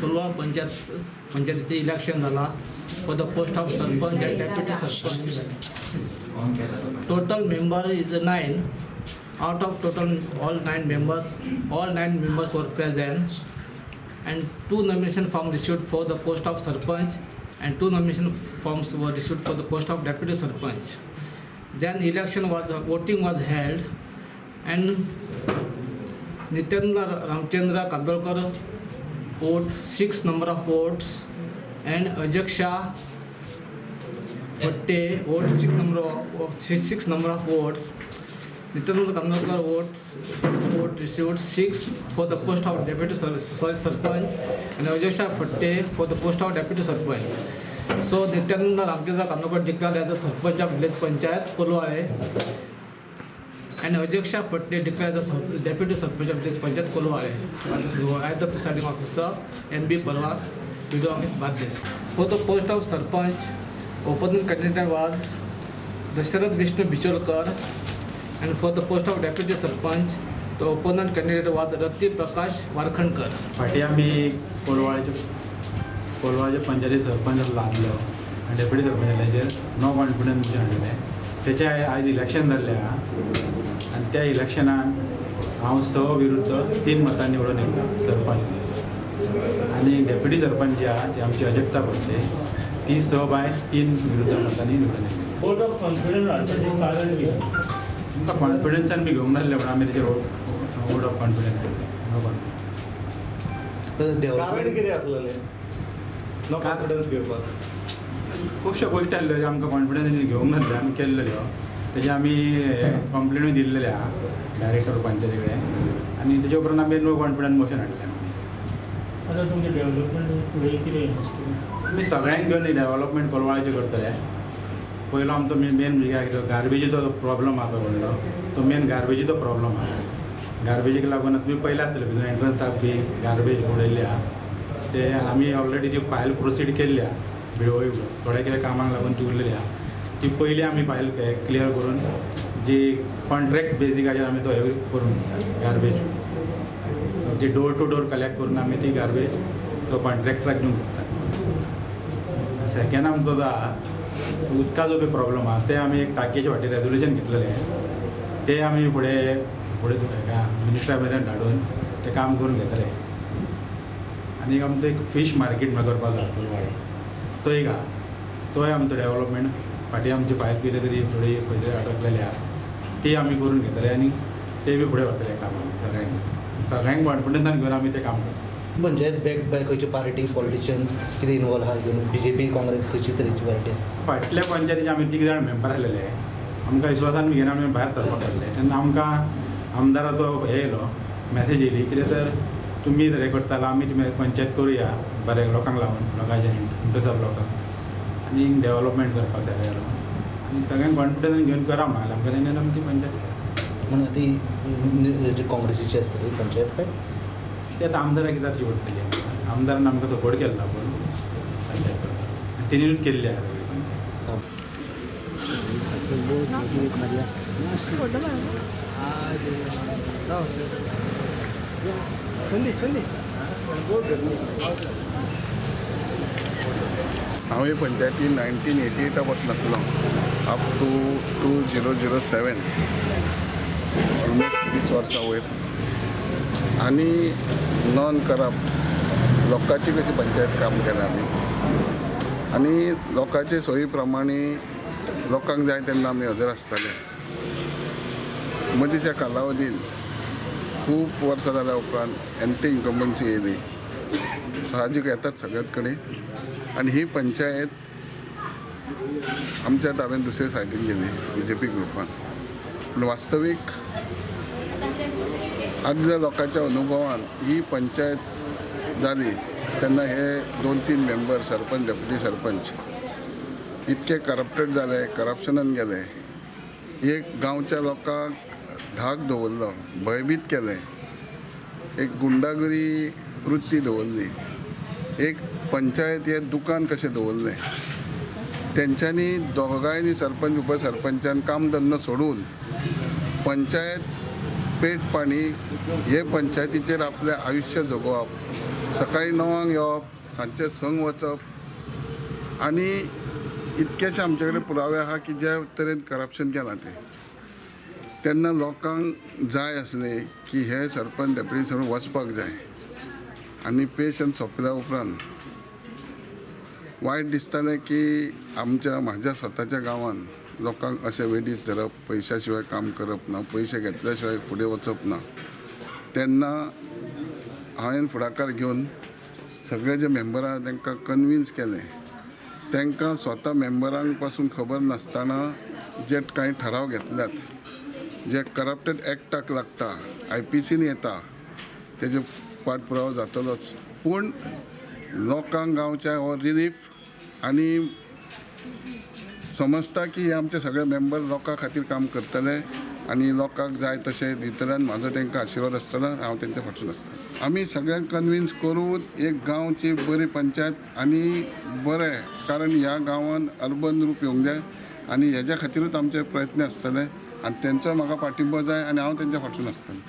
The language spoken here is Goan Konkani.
कोलवाळ पंचायतीचें इलेक्शन जाला for the post of sarpanch and deputy sarpanch. Total member is 9. Out of total all 9 members, all 9 members were present, and 2 nomination forms received for the post of sarpanch and 2 nomination forms were received for the post of deputy sarpanch. Then election was, voting was held, and Nityananda Ramchandra Kandolkar vote 6 number of votes and Ajaksha Fatte vote 6 number of votes. Nityananda Kandolkar vote received 6 for the post of deputy sarpanch and Ajaksha Fatte for the post of deputy sarpanch. So Nityananda Ramchandra Kandolkar declared as the sarpanch of village panchayat Colvale and Ajaksha Fatte declared as the deputy sarpanch of village panchayat Colvale as the presiding officer M B Parwar, BDO office Bardez. For the post of sarpanch, opponent candidate was Dasharath Vishnu Bicholkar, and for the post of deputy sarpanch, the opponent candidate was Rati Prakash Warkhankar. फाटी आमी कोलवाळचे पंचायती सरपंच लागलो आनी डेप्युटी सरपंच जाल्ल्याचेर नो कॉन्फिडन्स मोशन हाडलेलें. तेचें आयज इलेक्शन जाल्लें आहा आनी त्या इलेक्शनान हांव 6 विरुद्ध 3 मतां निवडून येयला सरपंच आनी डेप्युटी सरपंच जी आहा ती आमची अजक्ता पडते ती 6-3 विरुद्ध मतांनी निवडून येयली. वोट ऑफ कॉन्फिडन्स हाडपाचें कारण कितें? आमकां कॉन्फिडन्सान बी घेवंक नासलें म्हणून आमी तेचेर वोट ऑफ कॉन्फिडन्स हाडलें. नो कॉन्फिडन्स कारण कितें आसलेलें नो कॉन्फिडन्स घेवपाक? खुबश्यो गोश्टी आसल्यो ज्यो आमकां कॉन्फिडन्स घेवंक नासल्यो, आमी केल्ल्यो तेजे आमी कंप्लेनूय दिल्लेले आहा डायरेक्टर पंचायती कडेन आनी तेजे उपरांत आमी नो कॉन्फिडन्स मोशन हाडलें. आतां तुमचें डेवलपमेंट फुडें कितें? आमी सगळ्यांक घेवन डेवलपमेंट कोलवाळाचें करतले. पयलो आमचो मेन म्हणजे कितें गार्बेजीचो प्रॉब्लम आहा पळय व्हडलो, तो मेन गार्बेजीचो प्रॉब्लम आहा. गार्बेजीक लागून तुमी पयलें आसतलें भितर एंट्रन्साक बी गार्बेज उडयल्ली आहा, ते आमी ऑलरेडी ती फायल प्रोसीड केल्ली आहा. बिडवळी थोड्या कितें कामाक लागून ती उरलेली आहा, ती पयली आमी फायल क्लियर करून जी कॉन्ट्रॅक्ट बेजिकाचेर आमी तो हे करून गार्बेज जी डोर टू डोर कलेक्ट करून आमी ती गार्बेज तो कॉन्ट्रॅक्टराक दिवंक शकता. सेकेंड आमचो जो आहा उदकाचो बी प्रॉब्लम आहा, ते आमी एक टाकयेचे फाटी रेजोल्युशन घेतलेलें, ते आमी फुडें फुडें मिनिस्टरा मेरेन धाडून तें काम करून घेतले. आनी आमचो एक फीश मार्केट म्हणल्यार करपाक जाय कोलवाळे, तो एक आहा, तोय आमचो डेवलपमेंट फाटीं आमची फायल कितें तरी थोडी खंय तरी अटकलेली आहा, ती आमी करून घेतले आनी ते बी फुडें व्हरतले काम. सगळ्यांक सगळ्यांक कॉन्फिडन्सान घेवन आमी तें काम करता. पंचायत बॅक बाय खंयची पार्टी पॉलिटिशियन कितें इनवॉल्व आहा हितून? बीजेपी काँग्रेस खंयची तरेची पार्टी आसता? फाटल्या पंचायतीचे आमी 3 जाण मेंबर आसलेले, आमकां विश्वासान बी घेवन आमी भायर सरपाक लागले. तेन्ना आमकां आमदाराचो हे येयलो मॅसेज येयली कितें तर तुमी जर हें करता आमी तुमी पंचायत करुया बरें लोकांक लावन, लोकांचे इंट्रस्ट ऑफ लोकांक आनी डेवलपमेंट करपाक जाय लागून आनी सगळ्यांक कॉन्फिडन्स घेवन करा म्हणलें आमकां, तेन्ना आमी ती पंचायत केली. म्हणून ती जी काँग्रेसीची आसतली पंचायत काय? ते आतां आमदाराक कित्याक पडटली, आमदारान आमकां सपोर्ट केल्लो पूण पंचायत करपाक आनी तेणीनूच केल्ली आहा सगळी पंचायत. हांव हे पंचायतीन 1988 पासून आसलो अप टू 2007, ऑलमोस्ट 20 वर्सां वयर. आनी नॉन करप्ट लोकांची कशी पंचायत काम केलें आमी आनी लोकांचे सोयी प्रमाणे लोकांक जाय तेन्ना आमी हजर आसताले. मदींच्या कालावधीन खूब वर्सां जाल्या उपरांत एंटी इन्कम्बन्सी येयली, साहजीक येतात सगळ्यात कडेन आनी ही पंचायत आमच्या ताब्यान दुसरे सायडीन गेली बीजेपी ग्रुपान. पूण वास्तवीक आदल्या लोकांच्या अनुभवान ही पंचायत जाली तेन्ना हे 2-3 मेंबर सरपंच डेप्युटी सरपंच इतके करप्टेड जाले, करप्शनान गेले. एक गांवच्या लोकांक धाक दवरलो, भयभीत केलें, एक गुंडागिरी वृत्ती दवरली, एक पंचायत हें दुकान कशें दवरलें. तेंच्यांनी दोगांयनी सरपंच उपसरपंचान काम धंदो सोडून पंचायत पेट पाणी हे पंचायतीचेर आपलें आयुश्य जगोवप सकाळीं 9 येवप, सांजचे 6 वचप आनी इतकेशे आमचे कडेन पुरावे आहा की जे तरेन करप्शन केलां तें. तेन्ना लोकांक जाय आसलें की हे सरपंच डेप्युटी सरपंच वचपाक जाय आनी पेशंट सोंपल्या उपरांत वायट दिसतालें की आमच्या म्हाज्या स्वताच्या गांवान लोकांक अशें वेडीस धरप, पयशा शिवाय काम करप ना, पयशे घेतल्या शिवाय फुडें वचप ना. तेन्ना हांवें फुडाकार घेवन सगळे जे मेंबरां आहा तांकां कन्विन्स केलें. तांकां स्वता मेंबरांक पासून खबर नासतना जे कांय ठराव घेतल्यात जे करप्टेड एक्टाक लागता, IPCन येता, तेजे पाठपुरावो जातलोच. पूण लोकांक गांवच्या हो रिलीफ आनी समजता की हे आमचे सगळे मेंबर लोकां खातीर काम करतले आनी लोकांक जाय तशें दितले आनी म्हाजो तांकां आशिर्वाद आसतलो, हांव तेंच्या फाटसून आसता. आमी सगळ्यांक कन्विन्स करून एक गांवची बरी पंचायत आनी बरें, कारण ह्या गांवान अर्बन रूप येवंक जाय आनी हेज्या खातीरूच आमचे प्रयत्न आसतले आनी तेंचो म्हाका पाठिंबो जाय आनी हांव तेंच्या फाटसून आसतलें.